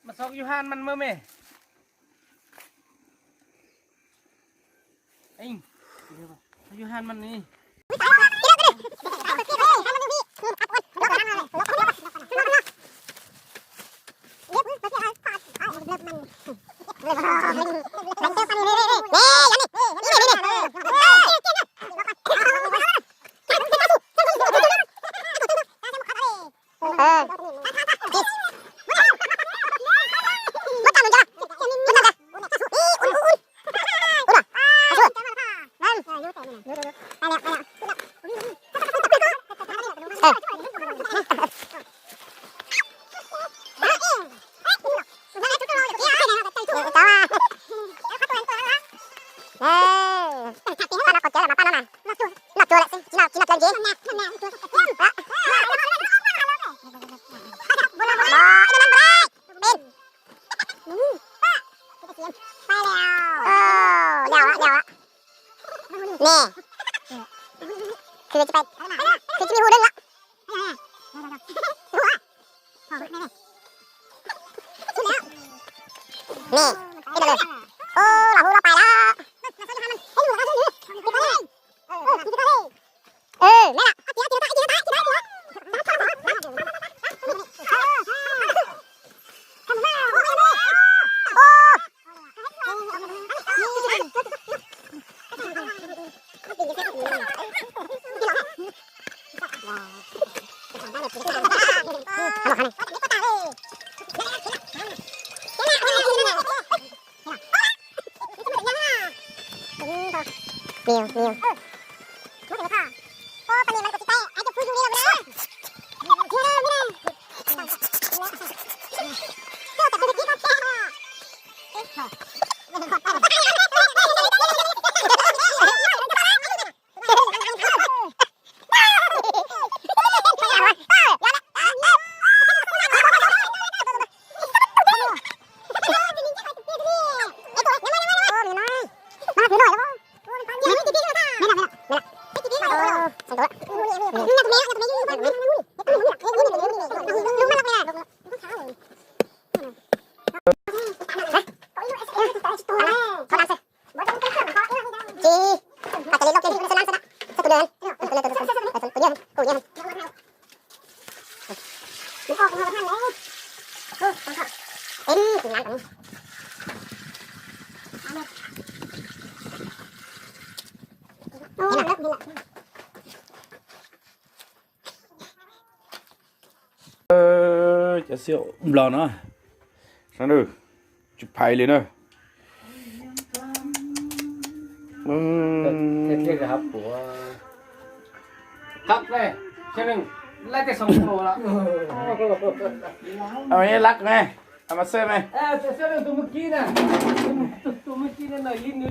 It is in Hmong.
Mas xav yus han mas maj me. Yus han mas ni. Noj cua lawm xwb, tsis noj dlawg ntxiv. Liau, liau. Nè. Khwv tsis pais, khwv tsis pais hu dej lawm. Nè, ib los hu los pais lawm. Niam, niam. Cov xiab nplog no, sab nws tsis phais li na. Lak me, mas xwb me.